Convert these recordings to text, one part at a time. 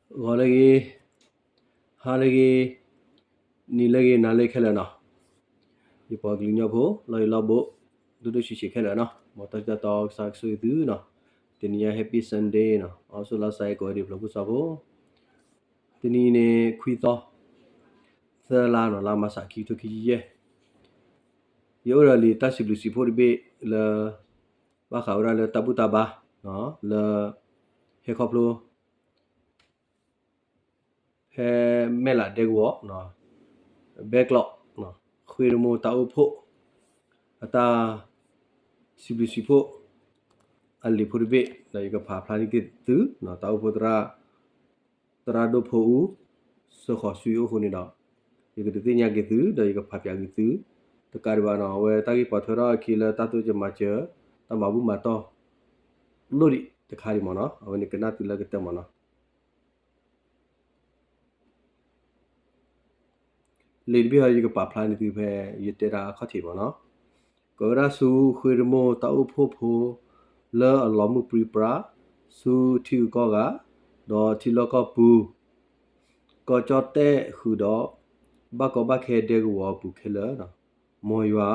ဂီၤလၢအဂ့ၤ, ဟါလၢအဂ့ၤ, နံၤလၢအဂ့ၤ နၤလၢအဂ့ၤခဲလၢာ်နီၤ. ယပှၤကလုာ်ကညီဖိ လီၢ်ယံၤလီၢ်ဘူး ဒိၣ်ဒိၣ်ဆံးဆံးခဲလၢာ်နီၤ, မ်တၢ်ထံၣ်တၢ်တီကစၢ်ကဆိၣ်ဂ့ၤသုနီၤ. တနံၤညါ Happy Sunday နီၤ, အိၣ်ဆူၣ်လါစဲကိးဝဲဒၣ် ပျၢၤဖိစီၤဖိ. တနံၤအံၤန့ၣ် ခွံသီ သၢလါနီၤ, လါမၢ်ၡး ခံကထိခံဆံယဲၢ်. ယအိၣ်ဒီးလံာ်တၢ်စံးဘျုးစံးဖှိၣ်တဘ့ၣ်လၢ ဘၣ်ဃးဝဲဒၣ်လၢတၢ်ဘူၣ်တၢ်ဘါ လၢ ဟဲခီဖျိ ဖဲမဲၢ်လးဒဲကဝီၤ ဘဲကျိး ဃ့ရမိၢ်တၢ်အိၣ်ဖှိၣ် အတၢ် စံးဘျုးစံးဖှိၣ် အလံာ်ဖိတဘ့ၣ် ဒီးယကဖးဖျါန့ၢ်က့ၤသု တၢ်အိၣ်ဖှိၣ်သရၣ် သရၣ်ဒိၣ်ဖိအူ စၢဃီၤဆူယအိၣ်အဃိန့ၣ်ဒီး ယကဒုးသ့ၣ်ညါက့ၤသု ဒီးယကဖးဖျါက့ၤသု တကးဒံးဘၣ်နီၤ, အဝဲတၢ်ဂ့ၢ်ပိာ်ထွဲထီၣ်အခံလၢတၢ်တိစၢၤမၤစၢၤ တၢ်မၤဘူၣ်မၤတီၢ် လိၣ်ဒံးတခါဒံးမ့ၢ်နီၤ, အဝဲန့ၣ်ကနၣ်သုလၢကတၢၢ်မ့ၢ်နီၤ. လံာ်တဘ့ၣ်ဟီ ယကပာ်ဖျါန့ၢ်သုဖဲ ယတဲတၢ်အခီၣ်ထံးမ့ၢ်နီၤ. ကဝဲဒၣ်ဆူဃ့ရမိၢ်တၢ်အိၣ်ဖှိၣ်ဖိ လၢအလီၤမုၢ်ပြံပြါ ဆူထံဂုၤကီၢ်ဂၤ ဒီးထံလီၢ်ကီၢ်ပူၤ ကီၢ်ကၠီၣ်တဲၣ်ဃုာ်ဒီး ဘၣ်ကီဘၣ်ခဲဒဲကဝီၤအပူၤခဲလၢာ် မ်ယွၤ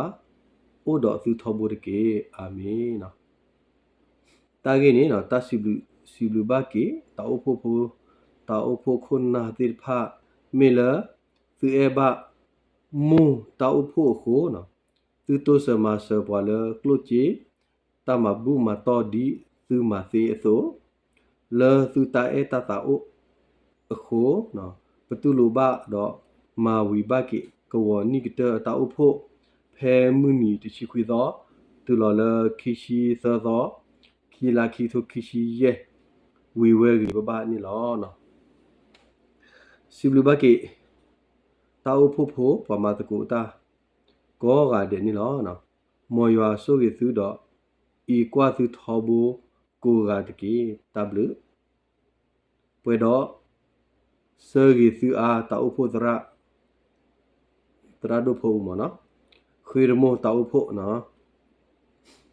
အိၣ်ဒီးသုထီဘိတက့ၢ်. အၤမ့ၣ်. တၢ်ဂ့ၢ်န့ၣ် တၢ်စံးဘျုး စံးဘျုးဘၣ်က့ၤ တၢ်အိၣ်ဖှိၣ်ဖိ တၢ်အိၣ်ဖှိၣ်ခိၣ်နၢ်သ့ၣ်တဖၣ် မ့ၢ်လၢ သုအဲၣ်ဘၣ် မိၢ်တၢ်အိၣ်ဖှိၣ်အဃိ သုတိစၢၤမၤစၢၤပှၤလၢကျိၣ်စ့ တၢ်မၤဘူၣ်မၤတီၢ်ဒ်သုမၤသ့အသိး လၢသုတၢ်အဲၣ်တၢ်သးအိၣ်အဃိ ပတူၢ်လိာ်ဘၣ်ဒီးမၤဝံၤဘၣ်က့ၤ ကဝီၤနံၣ်ကတၢၢ်အတၢ်အိၣ်ဖှိၣ် ဖဲမုၢ်နံၤတဆံခွံသီ တုၤလီၤလၢခံဆံသၢသီ ခံလါခံကထိခံဆံယဲၢ် ဝံၤဝဲဂ့ၤဂ့ၤဘၣ်ဘၣ်န့ၣ်လီၤ. စံးဘျုးဘၣ်က့ၤ တၢ်အိၣ်ဖှိၣ်ဖိ ပှၤမၤသကိးတၢ် ကိးဂၤဒဲးန့ၣ်လီၤ. မ်ယွၤဆိၣ်ဂ့ၤသုဒီး အံးကွၢ်သုထီဘိကိးဂၤတက့ၢ်. တၢ်ဘျုး ပှဲၤဒီး ဆၢဂ့ၤသုအါ တၢ်အိၣ်ဖှိၣ်သရၣ် သရၣ်ဒိၣ်ဖိအူမ့ၢ်နီၤ, ဃ့ရမိၢ်တၢ်အိၣ်ဖှိၣ်နီၤ,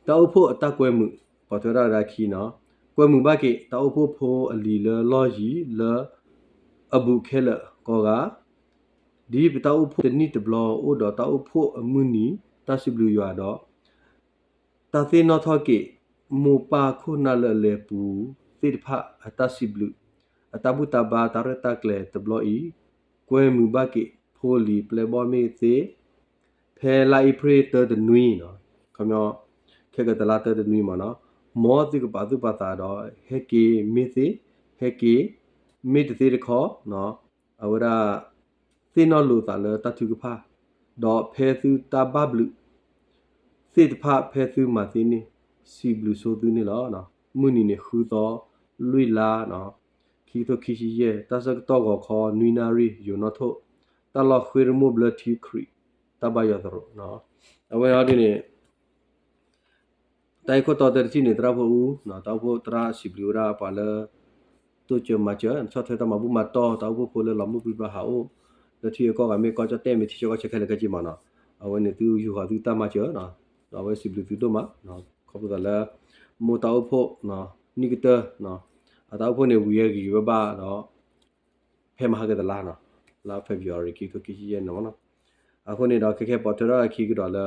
တၢ်အိၣ်ဖှိၣ်အတၢ်ကွဲမုာ် ပိာ်ထွဲထီၣ်ဝဲဒၣ်ခံနီၤ, ကွဲမုာ်ဘၣ်က့ၤတၢ်အိၣ်ဖှိၣ်ဖိအလံၤလၢလီၢ်ယံၤလၢ အဘူးခဲလၢာ်ကိးဂၤ, ဒ်ပတၢ်အိၣ်ဖှိၣ်တနံၣ်တဘျီအိၣ်ဒီးတၢ်အိၣ်ဖှိၣ်အမုၢ်နံၤ တၢ်စံးဘျုးယွၤဒီး တၢ်သ့ၣ်နီၣ်ထီၣ်က့ၤ မိၢ်ပၢ်ခိၣ်နၢ်လၢအလဲၤပူၤသ့ၣ်တဖၣ်အတၢ်စံးဘျုး အတၢ်ဘူၣ်တၢ်ဘါတၢ်ရဲၣ်တၢ်ကျဲၤတဘျီအံၤ, ကွဲမုာ်ဘၣ်က့ၤဖိလံၤပျဲၢ်ဘီၣ်မ့ၢ်သ့, ဖဲလါအ့ဖြ့ၣ်တၢတနွံနီၤ, ခီပညီ ခဲကတလါတၢတနွံမ့ၢ်နီၤ, မ်သုကပာ်သူၣ်ပာ်သးဒီး ဟဲက့ၤမ့ၢ်သ့, ဟဲက့ၤမ့ၢ်တသ့တခီ အဝဲဒၣ် သ့ၣ်နီၣ်လိာ်သးလၢတၢ်ထုကဖၣ်, ဒီးဖဲသုတၢ်ဘၣ်ဘျုးသ့ၣ်တဖၣ်ဖဲသုမၤသ့န့ၣ် စံးဘျုးဆိသုန့ၣ်လီၤ. မုၢ်နံၤန့ၣ် ဃုသီ လွံၢ်လါ ခံကထိခံဆံယဲၢ် တၢ်ဆၢကတီၢ်ဂီၤခီ နွံနၣ်ရံၣ် ယိၤနီၣ်ထိၣ် တၢ်လီၢ်ဃ့ရမိၢ်ဘျၢထံခရံာ် တၢ်ဘါယွၤသရိာ်, အဝဲအံၤဒ်န့ၣ် တၢ်ဂ့ၢ်ခိၣ်တီတထံၣ်န့ၣ် သရၣ်ဖိအူ, တၢ်အိၣ်ဖှိၣ်သရၣ်စံးဘျုးဝဲဒၣ်ပှၤလၢ တိစၢၤမၤစၢၤ ဆီၣ်ထွဲတၢ်မၤဘူၣ်မၤတီၢ် တၢ်အိၣ်ဖှိၣ်ဖိလၢလီၤမုၢ်ပြံပြါဟးအိၣ် လၢထံဂုၤကီၢ်ဂၤမ့ၢ်ကီၢ်ကၠီၣ်တဲၣ်မ့ၢ်ထံဆၢကီၢ်ဆၢခဲလၢာ်ခဲဆ့မ့ၢ်နီၤ, အဝဲန့ၣ်သုယူာ်ဃီၤသုတၢ်မၤစၢၤ, ဒီးအဝဲစံးဘျုးသုဒိၣ်မး, ခီဖျိသးလၢ မိၢ်တၢ်အိၣ်ဖှိၣ် နံၣ်ကတၢၢ် အတၢ်အိၣ်ဖှိၣ်န့ၣ် ဝံၤအဂ့ၤဝဲဘၣ်ဒီး ဖဲမဟါကတလါနီၤ, လါ February ခံကထိခံဆံယဲၢ်န့ၣ်မ့ၢ်နီၤ, အဃိန့ၣ်ဒီးခဲခဲပိာ်ထွဲထီၣ်အခံကဒီးလၢ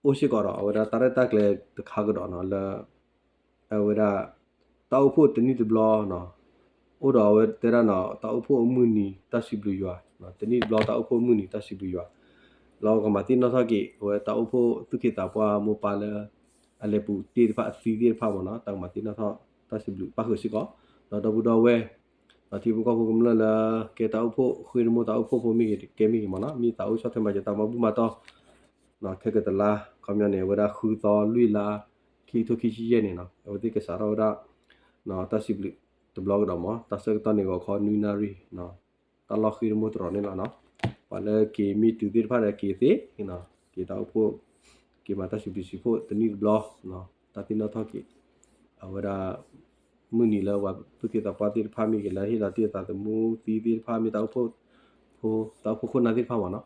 အိၣ်စ့ၢ်ကီးဒီး အဝဲဒၣ်တၢ်ရဲၣ်တၢ်ကျဲၤတခါကဒီးနီၤ လၢ အဝဲဒၣ် တၢ်အိၣ်ဖှိၣ်တနံၣ်တဘျီနီၤ, အိၣ်ဒီးအဝဲတဲဒၣ်နီၤ တၢ်အိၣ်ဖှိၣ်အမုၢ်နံၤတၢ်စံးဘျုးယွၤ, တနံၣ်တဘျီတၢ်အိၣ်ဖှိၣ်အမုၢ်နံၤတၢ်စံးဘျုးယွၤ, လီၤကမၤသ့ၣ်နီၣ်ထီၣ်က့ၤ အဝဲတၢ်အိၣ်ဖှိၣ်သူၣ်က့သးပှၢ်မိၢ်ပၢ်လၢ အလဲၤပူၤတ့ၢ်တဖၣ်အသံသ့ၣ်တဖၣ်မ့ၢ်နီၤ တၢ်ကမၤသ့ၣ်နီၣ်ထီၣ်တၢ်စံးဘျုးပၣ်ဃုာ်စ့ၢ်ကီး, ဒီးဒီပုၢ်ဒီဝဲၢ် ဒီးထံဖိကီၢ်ဖိကမျၢၢ်လၢ ကဲတၢ်အိၣ်ဖှိၣ် ဃ့ရမိၢ်တၢ်အိၣ်ဖှိၣ်ဖိမ့ၢ်ဂ့ၤ ကဲမ့ၢ်ဂ့ၤမ့ၢ်နီၤ မ့ၢ်သးအိၣ်ဆီၣ်ထွဲမၤစၢၤတၢ်မၤဘူၣ်မၤတီၢ် ခဲကတလါ ခီပညီန့ၣ် အဝဲဒၣ်ဃုသီလွံၢ်လါ ခံကထိခံဆံယဲၢ်န့ၣ်နီၤ အဝဲသ့ၣ်ကစးထီၣ်ဝဲဒၣ် တၢ်စံးဘျုးတဘျီကဒီးမ့ၢ် တၢ်ဆၢကတီၢ်န့ၣ်ဂီၤခီနွံနၣ်ရံၣ် တၢ်လီၢ်ဃ့ရမိၢ်တရီၤန့ၣ်လီၤနီၤ, ပှၤလၢက့ၤမ့ၢ်တုၤသ့ၣ်တဖၣ်ဒီးက့ၤသ့, က့ၤတၢ်အိၣ်ဖှိၣ် က့ၤမၤတၢ်စံးဘျုးစံးဖှိၣ်တနံၣ်တဘျီ, တၢ်သ့ၣ်နီၣ်ထီၣ်က့ၤ အဝဲဒၣ် မုၢ်နံၤလၢပှၤသူၣ်က့သးပှၢ်သ့ၣ်တဖၣ်မ့ၢ်ဂ့ၤ လၢဟ့ၣ်လီၤတ့ၢ်အသးသမူသံသ့ၣ်တဖၣ်မ့ၢ်တၢ်အိၣ်ဖှိၣ်ဖိ တၢ်အိၣ်ဖှိၣ်ခိၣ်နၢ်သ့ၣ်တဖၣ်မ့ၢ်နီၤ,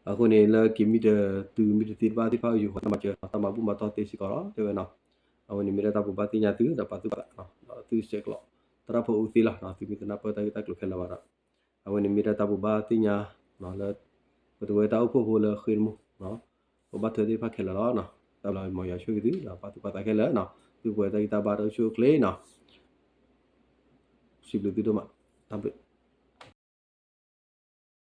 အဃိန့ၣ် လၢက့ၤမ့ၢ်တတုၤမ့ၢ်တသ့တဖၣ်သ့ၣ်တဖၣ် ယူာ်ဃီၤတၢ်မၤစၢၤ တၢ်မၤဘူၣ်မၤတီၢ်သ့စ့ၢ်ကီးလီၤ တဲဝဲနီၤ, အဝဲန့ၣ်မ့ၢ်ဒၣ်တၢ်ပူၤဘၣ်သ့ၣ်ညါသု ဒီးပာ်သူၣ်ပာ်သး ဒီးသုစဲးကျိး တၢ် တၢ်ဖိအူသ့လီၤ. သုမ့ၢ်တနၢ်ပၢၢ်တၢ်ဂ့ၢ်တၢ်ကျိၤခဲလၢာ်ဘၣ်ဒီး အဝဲန့ၣ်မ့ၢ်ဒၣ်တၢ်ဘိးဘၣ်သ့ၣ်ညါလၢ ပတဝဲတၢ်အိၣ်ဖှိၣ်ဖိလၢဃ့တမူ ပဘၣ်ထွဲသ့ၣ်တဖၣ်ခဲလၢာ်လီၤ. တၢ်ဘျုး မ်ယွၤဆိၣ်ဂ့ၤသုဒီးပှၤသူၣ်ပှၤသးခဲလၢာ်နီၤ, သုပှဲၤတၢ်ဂံၢ်တၢ်ဘါတၢ်အိၣ်ဆူၣ်အိၣ်ချ့နီၤ, စံးဘျုးသုဒိၣ်မး, တၢ်ဘျုး.